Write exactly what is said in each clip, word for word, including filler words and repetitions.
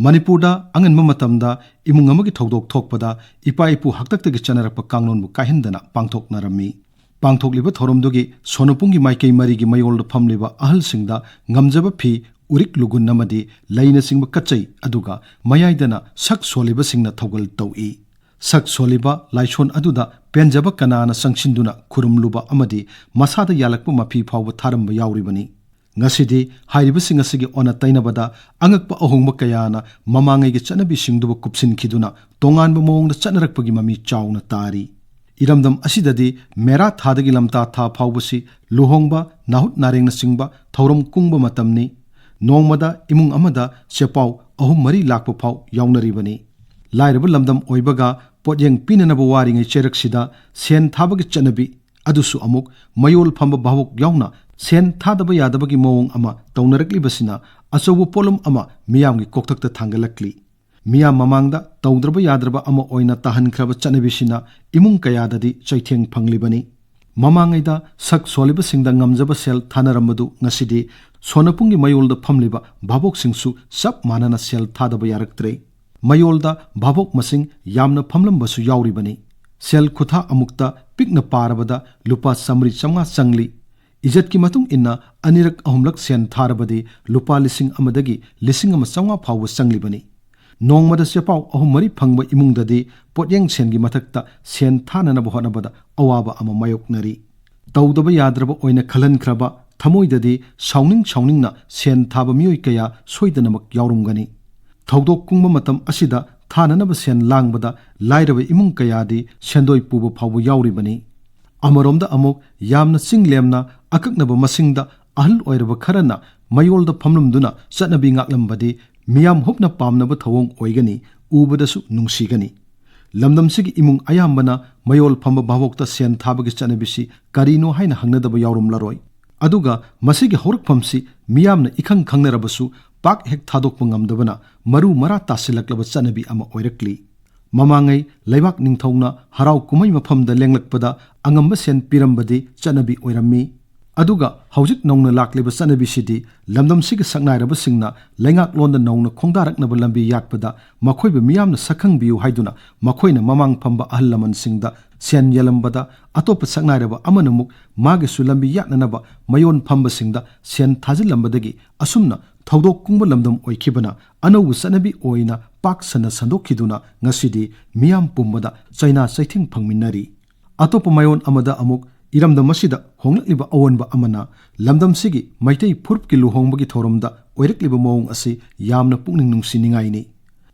ꯃꯅꯤꯄꯨꯔꯗ ꯑꯉꯟꯕ ꯃꯇꯝꯗ ꯏꯃꯨꯡ ꯑꯃꯒꯤ ꯊꯧꯗꯣꯛ ꯊꯣꯛꯄꯗ ꯏꯄꯥ ꯏꯄꯨ ꯍꯥꯛꯇꯛꯇꯒꯤ ꯆꯠꯅꯔꯛꯄ ꯀꯥꯡꯂꯣꯟꯕꯨ ꯀꯥꯏꯍꯟꯗꯅ ꯄꯥꯡꯊꯣꯛꯅꯔꯝꯃꯤ꯫ ꯄꯥꯡꯊꯣꯛꯂꯤꯕ ꯊꯧꯔꯝꯗꯨꯒꯤ ꯁꯣꯅꯄꯨꯡꯒꯤ ꯃꯥꯏꯀꯩ ꯃꯔꯤꯒꯤ ꯃꯌꯣꯜꯗ ꯐꯝꯂꯤꯕ ꯑꯍꯜꯁꯤꯡꯗ ꯉꯝꯖꯕ ꯐꯤ, ꯎꯔꯤꯛ ꯂꯨꯒꯨꯟ ꯑꯃꯗꯤ ꯂꯩꯅꯆꯤꯡꯕ ꯀꯠꯆꯩ, ꯑꯗꯨꯒ ꯃꯌꯥꯏꯗꯅ ꯁꯛ ꯁꯣꯜꯂꯤꯕꯁꯤꯡꯅ ꯊꯧꯒꯜ ꯇꯧꯏ꯫ ꯁꯛ ꯁꯣꯜꯂꯤꯕ ꯂꯥꯏꯁꯣꯟ ꯑꯗꯨꯗ ꯄꯦꯟꯖꯕ ꯀꯅꯥꯅ ꯆꯪꯁꯤꯟꯗꯨꯅ ꯈꯨꯔꯨꯝꯂꯨꯕ ꯑꯃꯗꯤ ꯃꯁꯥꯗ ꯌꯥꯜꯂꯛꯄ ꯃꯐꯤ ꯐꯥꯎꯕ ꯊꯥꯔꯝꯕ ꯌꯥꯎꯔꯤꯕꯅꯤ꯫ ꯉꯁꯤꯗꯤ ꯍꯥꯏꯔꯤꯕꯁꯤꯡ ꯑꯁꯤꯒꯤ ꯑꯣꯟꯅ ꯇꯩꯅꯕꯗ ꯑꯉꯛꯄ ꯑꯍꯣꯡꯕ ꯀꯌꯥꯅ ꯃꯃꯥꯡꯉꯩꯒꯤ ꯆꯠꯅꯕꯤꯁꯤꯡꯗꯨꯕꯨ ꯀꯨꯞꯁꯤꯟꯈꯤꯗꯨꯅ ꯇꯣꯉꯥꯟꯕ ꯃꯑꯣꯡꯗ ꯆꯠꯅꯔꯛꯄꯒꯤ ꯃꯃꯤ ꯆꯥꯎꯅ ꯇꯥꯔꯤ꯫ ꯏꯔꯝꯗꯝ ꯑꯁꯤꯗꯗꯤ ꯃꯦꯔꯥ ꯊꯥꯗꯒꯤ ꯂꯝꯇꯥ ꯊꯥ ꯐꯥꯎꯕꯁꯤ ꯂꯨꯍꯣꯡꯕ, ꯅꯥꯍꯨꯠ ꯅꯥꯔꯦꯡꯅꯆꯤꯡꯕ ꯊꯧꯔꯝ ꯀꯨꯡꯕ ꯃꯇꯝꯅꯤ꯫ ꯅꯣꯡꯃꯗ ꯏꯃꯨꯡ ꯑꯃꯗ ꯆꯦꯄꯥꯎ ꯑꯍꯨꯝ ꯃꯔꯤ ꯂꯥꯛꯄ ꯐꯥꯎ ꯌꯥꯎꯅꯔꯤꯕꯅꯤ꯫ ꯂꯥꯏꯔꯕ ꯂꯝꯗꯝ ꯑꯣꯏꯕꯒ ꯄꯣꯠꯌꯦꯡ ꯄꯤꯅꯅꯕ ꯋꯥꯔꯤꯉꯩ ꯆꯩꯔꯛꯁꯤꯗ ꯁꯦꯟ ꯊꯥꯕꯒꯤ ꯆꯠꯅꯕꯤ ꯑꯗꯨꯁꯨ ꯑꯃꯨꯛ ꯃꯌꯣꯜ ꯐꯝꯕ ꯚꯥꯕꯣꯛ ꯌꯥꯎꯅ ꯁꯦꯟ ꯊꯥꯗꯕ ꯌꯥꯗꯕꯒꯤ ꯃꯑꯣꯡ ꯑꯃ ꯇꯧꯅꯔꯛꯂꯤꯕꯁꯤꯅ ꯑꯆꯧꯕ ꯄꯣꯠꯂꯨꯝ ꯑꯃ ꯃꯤꯌꯥꯝꯒꯤ ꯀꯣꯛꯊꯛꯇ ꯊꯥꯡꯒꯠꯂꯛꯂꯤ꯫ ꯃꯤꯌꯥꯝ ꯃꯃꯥꯡꯗ ꯇꯧꯗ꯭ꯔꯕ ꯌꯥꯗ꯭ꯔꯕ ꯑꯃ ꯑꯣꯏꯅ ꯇꯥꯍꯟꯈ꯭ꯔꯕ ꯆꯠꯅꯕꯤꯁꯤꯅ ꯏꯃꯨꯡ ꯀꯌꯥꯗꯗꯤ ꯆꯩꯊꯦꯡ ꯐꯪꯂꯤꯕꯅꯤ꯫ ꯃꯃꯥꯡꯉꯩꯗ ꯁꯛ ꯁꯣꯜꯂꯤꯕꯁꯤꯡꯗ ꯉꯝꯖꯕ ꯁꯦꯜ ꯊꯥꯅꯔꯝꯕꯗꯨ ꯉꯁꯤꯗꯤ ꯁꯣꯅꯄꯨꯡꯒꯤ ꯃꯌꯣꯜꯗ ꯐꯝꯂꯤꯕ ꯚꯥꯕꯣꯛꯁꯤꯡꯁꯨ ꯆꯞ ꯃꯥꯟꯅꯅ ꯁꯦꯜ ꯊꯥꯗꯕ ꯌꯥꯔꯛꯇ꯭ꯔꯦ꯫ ꯃꯌꯣꯜꯗ ꯚꯥꯕꯣꯛ ꯃꯁꯤꯡ ꯌꯥꯝꯅ ꯐꯝꯂꯝꯕꯁꯨ ꯌꯥꯎꯔꯤꯕꯅꯤ꯫ ꯁꯦꯜ ꯈꯨꯊꯥ ꯑꯃꯨꯛꯇ ꯄꯤꯛꯅ ꯄꯥꯔꯕꯗ ꯂꯨꯄꯥ ꯆꯥꯃꯔꯤ ꯆꯥꯝꯃꯉꯥ ꯆꯪꯂꯤ꯫ ꯏꯖꯠꯀꯤ ꯃꯇꯨꯡ ꯏꯟꯅ ꯑꯅꯤꯔꯛ ꯑꯍꯨꯝꯂꯛ ꯁꯦꯟ ꯊꯥꯔꯕꯗꯤ ꯂꯨꯄꯥ ꯂꯤꯁꯤꯡ ꯑꯃꯗꯒꯤ ꯂꯤꯁꯤꯡ ꯑꯃ ꯆꯥꯝꯃꯉꯥ ꯐꯥꯎꯕ ꯆꯪꯂꯤꯕꯅꯤ꯫ ꯅꯣꯡꯃꯗ ꯆꯦꯄꯥꯎ ꯑꯍꯨꯝ ꯃꯔꯤ ꯐꯪꯕ ꯏꯃꯨꯡꯗꯗꯤ ꯄꯣꯠꯌꯦꯡ ꯁꯦꯟꯒꯤ ꯃꯊꯛꯇ ꯁꯦꯟ ꯊꯥꯅꯅꯕ ꯍꯣꯠꯅꯕꯗ ꯑꯋꯥꯕ ꯑꯃ ꯃꯥꯌꯣꯛꯅꯔꯤ꯫ ꯇꯧꯗꯕ ꯌꯥꯗ꯭ꯔꯕ ꯑꯣꯏꯅ ꯈꯜꯍꯟꯈ꯭ꯔꯕ ꯊꯃꯣꯏꯗꯗꯤ ꯁꯥꯎꯅꯤꯡ ꯁꯥꯎꯅꯤꯡꯅ ꯁꯦꯟ ꯊꯥꯕ ꯃꯤꯑꯣꯏ ꯀꯌꯥ ꯁꯣꯏꯗꯅꯃꯛ ꯌꯥꯎꯔꯝꯒꯅꯤ꯫ ꯊꯧꯗꯣꯛ ꯀꯨꯡꯕ ꯃꯇꯝ ꯑꯁꯤꯗ ꯊꯥꯅꯅꯕ ꯁꯦꯟ ꯂꯥꯡꯕꯗ ꯂꯥꯏꯔꯕ ꯏꯃꯨꯡ ꯀꯌꯥꯗꯤ ꯁꯦꯟꯗꯣꯏ ꯄꯨꯕ ꯐꯥꯎꯕ ꯌꯥꯎꯔꯤꯕꯅꯤ꯫ ꯑꯃꯔꯣꯝꯗ ꯑꯃꯨꯛ ꯌꯥꯝꯅ ꯆꯤꯡ ꯂꯦꯝꯅ ꯑꯀꯛꯅꯕ ꯃꯁꯤꯡꯗ ꯑꯍꯜ ꯑꯣꯏꯔꯕ ꯈꯔꯅ ꯃꯌꯣꯜꯗ ꯐꯝꯂꯝꯗꯨꯅ ꯆꯠꯅꯕꯤ ꯉꯥꯛꯂꯝꯕꯗꯤ ꯃꯤꯌꯥꯝ ꯍꯨꯞꯅ ꯄꯥꯝꯅꯕ ꯊꯧꯑꯣꯡ ꯑꯣꯏꯒꯅꯤ, ꯎꯕꯗꯁꯨ ꯅꯨꯡꯁꯤꯒꯅꯤ꯫ ꯂꯝꯗꯝꯁꯤꯒꯤ ꯏꯃꯨꯡ ꯑꯌꯥꯝꯕꯅ ꯃꯌꯣꯜ ꯐꯝꯕ ꯚꯥꯕꯣꯛꯇ ꯁꯦꯟ ꯊꯥꯕꯒꯤ ꯆꯠꯅꯕꯤꯁꯤ ꯀꯔꯤꯅꯣ ꯍꯥꯏꯅ ꯍꯪꯅꯗꯕ ꯌꯥꯎꯔꯝꯂꯔꯣꯏ꯫ ꯑꯗꯨꯒ ꯃꯁꯤꯒꯤ ꯍꯧꯔꯛꯐꯝꯁꯤ ꯃꯤꯌꯥꯝꯅ ꯏꯈꯪ ꯈꯪꯅꯔꯕꯁꯨ ꯄꯥꯛ ꯍꯦꯛ ꯊꯥꯗꯣꯛꯄ ꯉꯝꯗꯕꯅ ꯃꯔꯨ ꯃꯔꯥ ꯇꯥꯁꯤꯜꯂꯛꯂꯕ ꯆꯠꯅꯕꯤ ꯑꯃ ꯑꯣꯏꯔꯛꯂꯤ꯫ ꯃꯃꯥꯡꯉꯩ ꯂꯩꯕꯥꯛ ꯅꯤꯡꯊꯧꯅ ꯍꯔꯥꯎ ꯀꯨꯝꯍꯩ ꯃꯐꯝꯗ ꯂꯦꯡꯂꯛꯄꯗ ꯑꯉꯝꯕ ꯁꯦꯟ ꯄꯤꯔꯝꯕꯗꯤ ꯆꯠꯅꯕꯤ ꯑꯣꯏꯔꯝꯃꯤ꯫ ꯑꯗꯨꯒ ꯍꯧꯖꯤꯛ ꯅꯧꯅ ꯂꯥꯛꯂꯤꯕ ꯆꯠꯅꯕꯤꯁꯤꯗꯤ ꯂꯝꯗꯝꯁꯤꯒꯤ ꯁꯛꯅꯥꯏꯔꯕꯁꯤꯡꯅ ꯂꯩꯉꯥꯛꯂꯣꯟꯗ ꯅꯧꯅ ꯈꯣꯡꯗꯥꯔꯛꯅꯕ ꯂꯝꯕꯤ ꯌꯥꯠꯄꯗ ꯃꯈꯣꯏꯕꯨ ꯃꯤꯌꯥꯝꯅ ꯁꯛꯈꯪꯕꯤꯌꯨ ꯍꯥꯏꯗꯨꯅ ꯃꯈꯣꯏꯅ ꯃꯃꯥꯡ ꯐꯝꯕ ꯑꯍꯜ ꯂꯃꯟꯁꯤꯡꯗ ꯁꯦꯟ ꯌꯦꯜꯂꯝꯕꯗ, ꯑꯇꯣꯞꯄ ꯁꯛꯅꯥꯏꯔꯕ ꯑꯃꯅ ꯑꯃꯨꯛ ꯃꯥꯒꯤꯁꯨ ꯂꯝꯕꯤ ꯌꯥꯠꯅꯅꯕ ꯃꯌꯣꯟ ꯐꯝꯕꯁꯤꯡꯗ ꯁꯦꯟ ꯊꯥꯖꯤꯜꯂꯝꯕꯗꯒꯤ ꯑꯁꯨꯝꯅ ꯊꯧꯗꯣꯛ ꯀꯨꯡꯕ ꯂꯝꯗꯝ ꯑꯣꯏꯈꯤꯕꯅ ꯑꯅꯧꯕ ꯆꯠꯅꯕꯤ ꯑꯣꯏꯅ ꯄꯥꯛ ꯁꯟꯅ ꯁꯟꯗꯣꯛꯈꯤꯗꯨꯅ ꯉꯁꯤꯗꯤ ꯃꯤꯌꯥꯝ ꯄꯨꯝꯕꯗ ꯆꯩꯅꯥ ꯆꯩꯊꯦꯡ ꯐꯪꯃꯤꯟꯅꯔꯤ꯫ ꯑꯇꯣꯞꯄ ꯃꯥꯏꯑꯣꯟ ꯑꯃꯗ ꯑꯃꯨꯛ ꯏꯔꯝꯗꯝ ꯑꯁꯤꯗ ꯍꯣꯡꯂꯛꯂꯤꯕ ꯑꯑꯣꯟꯕ ꯑꯃꯅ ꯂꯝꯗꯝꯁꯤꯒꯤ ꯃꯩꯇꯩ ꯐꯨꯔꯨꯞꯀꯤ ꯂꯨꯍꯣꯡꯕꯒꯤ ꯊꯧꯔꯝꯗ ꯑꯣꯏꯔꯛꯂꯤꯕ ꯃꯑꯣꯡ ꯑꯁꯤ ꯌꯥꯝꯅ ꯄꯨꯛꯅꯤꯡ ꯅꯨꯡꯁꯤꯅꯤꯡꯉꯥꯏꯅꯤ꯫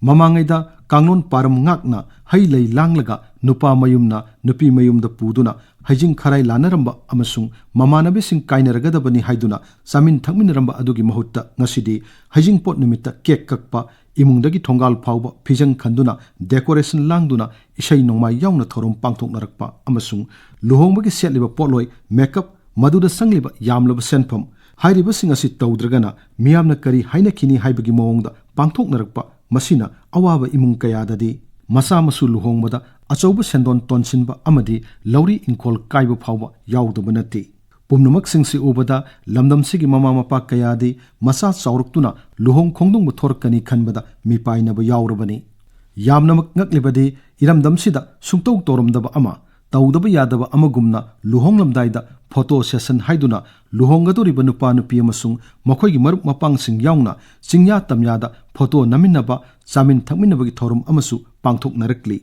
ꯃꯃꯥꯡꯉꯩꯗ ꯀꯥꯡꯂꯣꯟ ꯄꯥꯔꯝ ꯉꯥꯛꯅ ꯍꯩ ꯂꯩ ꯂꯥꯡꯂꯒ ꯅꯨꯄꯥ ꯃꯌꯨꯝꯅ ꯅꯨꯄꯤ ꯃꯌꯨꯝꯗ ꯄꯨꯗꯨꯅ ꯍꯩꯖꯤꯡ ꯈꯔꯥꯏ ꯂꯥꯟꯅꯔꯝꯕ ꯑꯃꯁꯨꯡ ꯃꯃꯥꯟꯅꯕꯤꯁꯤꯡ ꯀꯥꯏꯅꯔꯒꯗꯕꯅꯤ ꯍꯥꯏꯗꯨꯅ ꯆꯥꯃꯤꯟ ꯊꯛꯃꯤꯟꯅꯔꯝꯕ ꯑꯗꯨꯒꯤ ꯃꯍꯨꯠꯇ ꯉꯁꯤꯗꯤ ꯍꯩꯖꯤꯡꯄꯣꯠ ꯅꯨꯃꯤꯠꯇ ꯀꯦꯛ ꯀꯛꯄ, ꯏꯃꯨꯡꯗꯒꯤ ꯊꯣꯡꯒꯥꯜ ꯐꯥꯎꯕ ꯐꯤꯖꯪ ꯈꯟꯗꯨꯅ, ꯗꯦꯀꯣꯔꯦꯁꯟ ꯂꯥꯡꯗꯨꯅ, ꯏꯁꯩ ꯅꯣꯡꯃꯥꯏ ꯌꯥꯎꯅ ꯊꯧꯔꯝ ꯄꯥꯡꯊꯣꯛꯅꯔꯛꯄ ꯑꯃꯁꯨꯡ ꯂꯨꯍꯣꯡꯕꯒꯤ ꯁꯦꯠꯂꯤꯕ ꯄꯣꯠꯂꯣꯏ, ꯃꯦꯀꯞ, ꯃꯗꯨꯗ ꯆꯪꯂꯤꯕ ꯌꯥꯝꯂꯕ ꯁꯦꯟꯐꯝ, ꯍꯥꯏꯔꯤꯕꯁꯤꯡ ꯑꯁꯤ ꯇꯧꯗ꯭ꯔꯒꯅ ꯃꯤꯌꯥꯝꯅ ꯀꯔꯤ ꯍꯥꯏꯅꯈꯤꯅꯤ ꯍꯥꯏꯕꯒꯤ ꯃꯑꯣꯡꯗ ꯄꯥꯡꯊꯣꯛꯅꯔꯛꯄ, ꯃꯁꯤꯅ ꯑꯋꯥꯕ ꯏꯃꯨꯡ ꯀꯌꯥꯗꯗꯤ ꯃꯆꯥ ꯃꯁꯨ ꯂꯨꯍꯣꯡꯕꯗ ꯑꯆꯧꯕ ꯁꯦꯟꯗꯣꯟ ꯇꯣꯟꯁꯤꯟꯕ ꯑꯃꯗꯤ ꯂꯧꯔꯤ ꯏꯪꯈꯣꯜ ꯀꯥꯏꯕ ꯐꯥꯎꯕ ꯌꯥꯎꯗꯕ ꯅꯠꯇꯦ꯫ ꯄꯨꯝꯅꯃꯛꯁꯤꯡꯁꯤ ꯎꯕꯗ ꯂꯝꯗꯝꯁꯤꯒꯤ ꯃꯃꯥ ꯃꯄꯥ ꯀꯌꯥꯗꯤ ꯃꯆꯥ ꯆꯥꯎꯔꯛꯇꯨꯅ ꯂꯨꯍꯣꯡ ꯈꯣꯡꯗꯣꯡꯕ ꯊꯣꯔꯛꯀꯅꯤ ꯈꯟꯕꯗ ꯃꯤꯄꯥꯏꯅꯕ ꯌꯥꯎꯔꯕꯅꯤ꯫ ꯌꯥꯝꯅꯃꯛ ꯉꯛꯂꯤꯕꯗꯤ ꯏꯔꯝꯗꯝꯁꯤꯗ ꯁꯨꯡꯇꯧ ꯇꯧꯔꯝꯗꯕ ꯑꯃ, ꯇꯧꯗꯕ ꯌꯥꯗꯕ ꯑꯃꯒꯨꯝꯅ ꯂꯨꯍꯣꯡꯂꯝꯗꯥꯏꯗ ꯐꯣꯇꯣ ꯁꯦꯁꯟ ꯍꯥꯏꯗꯨꯅ ꯂꯨꯍꯣꯡꯒꯗꯧꯔꯤꯕ ꯅꯨꯄꯥ ꯅꯨꯄꯤ ꯑꯃꯁꯨꯡ ꯃꯈꯣꯏꯒꯤ ꯃꯔꯨꯞ ꯃꯄꯥꯡꯁꯤꯡ ꯌꯥꯎꯅ ꯆꯤꯡꯌꯥ ꯇꯝꯌꯥꯗ ꯐꯣꯇꯣ ꯅꯝꯃꯤꯟꯅꯕ, ꯆꯥꯃꯤꯟ ꯊꯛꯃꯤꯟꯅꯕꯒꯤ ꯊꯧꯔꯝ ꯑꯃꯁꯨ ꯄꯥꯡꯊꯣꯛꯅꯔꯛꯂꯤ꯫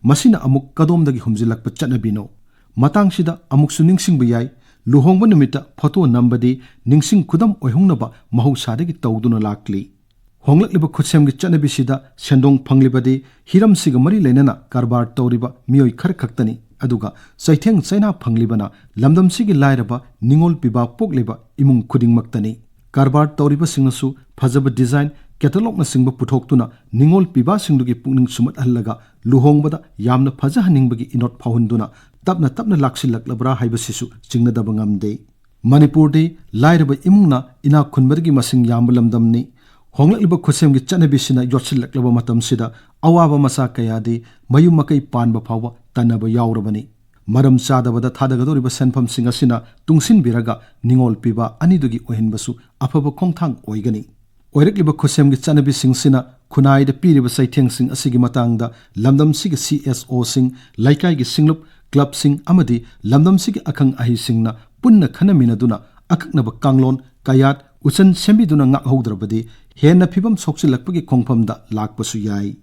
ꯃꯁꯤꯅ ꯑꯃꯨꯛ ꯀꯗꯣꯝꯗꯒꯤ ꯍꯨꯝꯖꯤꯜꯂꯛꯄ ꯆꯠꯅꯕꯤꯅꯣ? ꯃꯇꯥꯡꯁꯤꯗ ꯑꯃꯨꯛꯁꯨ ꯅꯤꯡꯁꯤꯡꯕ ꯌꯥꯏ, ꯂꯨꯍꯣꯡꯕ ꯅꯨꯃꯤꯠꯇ ꯐꯣꯇꯣ ꯅꯝꯕꯗꯤ ꯅꯤꯡꯁꯤꯡ ꯈꯨꯗꯝ ꯑꯣꯏꯍꯧꯅꯕ ꯃꯍꯧꯁꯥꯗꯒꯤ ꯇꯧꯗꯨꯅ ꯂꯥꯛꯂꯤ꯫ ꯍꯣꯡꯂꯛꯂꯤꯕ ꯈꯨꯠꯁꯦꯝꯒꯤ ꯆꯠꯅꯕꯤꯁꯤꯗ ꯁꯦꯟꯗꯣꯡ ꯐꯪꯂꯤꯕꯗꯤ ꯍꯤꯔꯝꯁꯤꯒ ꯃꯔꯤ ꯂꯩꯅꯅ ꯀꯔꯕꯥꯔ ꯇꯧꯔꯤꯕ ꯃꯤꯑꯣꯏ ꯈꯔ ꯈꯛꯇꯅꯤ, ꯑꯗꯨꯒ ꯆꯩꯊꯦꯡ ꯆꯩꯅꯥ ꯐꯪꯂꯤꯕꯅ ꯂꯝꯗꯝꯁꯤꯒꯤ ꯂꯥꯏꯔꯕ ꯅꯤꯡꯉꯣꯜ ꯄꯤꯕꯥ ꯄꯣꯛꯂꯤꯕ ꯏꯃꯨꯡ ꯈꯨꯗꯤꯡꯃꯛꯇꯅꯤ꯫ ꯀꯔꯕꯥꯔ ꯇꯧꯔꯤꯕꯁꯤꯡꯅꯁꯨ ꯐꯖꯕ ꯗꯤꯖꯥꯏꯟ, ꯀꯦꯇꯂꯣꯛꯅꯆꯤꯡꯕ ꯄꯨꯊꯣꯛꯇꯨꯅ ꯅꯤꯡꯉꯣꯜ ꯄꯤꯕꯥꯁꯤꯡꯗꯨꯒꯤ ꯄꯨꯛꯅꯤꯡ ꯁꯨꯝꯍꯠꯍꯜꯂꯒ ꯂꯨꯍꯣꯡꯕꯗ ꯌꯥꯝꯅ ꯐꯖꯍꯟꯅꯤꯡꯕꯒꯤ ꯏꯅꯣꯠ ꯐꯥꯎꯍꯟꯗꯨꯅ ꯇꯞꯅ ꯇꯞꯅ ꯂꯥꯛꯁꯤꯜꯂꯛꯂꯕ꯭ꯔꯥ ꯍꯥꯏꯕꯁꯤꯁꯨ ꯆꯤꯡꯅꯗꯕ ꯉꯝꯗꯦ꯫ ꯃꯅꯤꯄꯨꯔꯗꯤ ꯂꯥꯏꯔꯕ ꯏꯃꯨꯡꯅ ꯏꯅꯥꯛ ꯈꯨꯟꯕꯗꯒꯤ ꯃꯁꯤꯡ ꯌꯥꯝꯕ ꯂꯝꯗꯝꯅꯤ꯫ ꯍꯣꯡꯂꯛꯂꯤꯕ ꯈꯨꯠꯁꯦꯝꯒꯤ ꯆꯠꯅꯕꯤꯁꯤꯅ ꯌꯣꯠꯁꯤꯜꯂꯛꯂꯕ ꯃꯇꯝꯁꯤꯗ ꯑꯋꯥꯕ ꯃꯆꯥ ꯀꯌꯥꯗꯤ ꯃꯌꯨꯝ ꯃꯀꯩ ꯄꯥꯟꯕ ꯐꯥꯎꯕ ꯇꯟꯅꯕ ꯌꯥꯎꯔꯕꯅꯤ꯫ ꯃꯔꯝ ꯆꯥꯗꯕꯗ ꯊꯥꯗꯒꯗꯧꯔꯤꯕ ꯁꯦꯟꯐꯝꯁꯤꯡ ꯑꯁꯤꯅ ꯇꯨꯡꯁꯤꯟꯕꯤꯔꯒ ꯅꯤꯡꯉꯣꯜ ꯄꯤꯕ ꯑꯅꯤꯗꯨꯒꯤ ꯑꯣꯏꯍꯟꯕꯁꯨ ꯑꯐꯕ ꯈꯣꯡꯊꯥꯡ ꯑꯣꯏꯒꯅꯤ꯫ ꯑꯣꯏꯔꯛꯂꯤꯕ ꯈꯨꯠꯁꯦꯝꯒꯤ ꯆꯠꯅꯕꯤꯁꯤꯡꯁꯤꯅ ꯈꯨꯟꯅꯥꯏꯗ ꯄꯤꯔꯤꯕ ꯆꯩꯊꯦꯡꯁꯤꯡ ꯑꯁꯤꯒꯤ ꯃꯇꯥꯡꯗ ꯂꯝꯗꯝꯁꯤꯒꯤ ꯁꯤ ꯑꯦꯁ ꯑꯣꯁꯤꯡ, ꯂꯩꯀꯥꯏꯒꯤ ꯁꯤꯡꯂꯨꯞ, ꯀ꯭ꯂꯕꯁꯤꯡ ꯑꯃꯗꯤ ꯂꯝꯗꯝꯁꯤꯒꯤ ꯑꯈꯪ ꯑꯍꯩꯁꯤꯡꯅ ꯄꯨꯟꯅ ꯈꯟꯅꯃꯤꯟꯅꯗꯨꯅ ꯑꯀꯛꯅꯕ ꯀꯥꯡꯂꯣꯟ, ꯀꯌꯥꯠ, ꯎꯆꯟ ꯁꯦꯝꯕꯤꯗꯨꯅ ꯉꯥꯛꯍꯧꯗ꯭ꯔꯕꯗꯤ ꯍꯦꯟꯅ ꯐꯤꯕꯝ ꯁꯣꯛꯆꯤꯜꯂꯛꯄꯒꯤ ꯈꯣꯡꯐꯝꯗ ꯂꯥꯛꯄꯁꯨ ꯌꯥꯏ꯫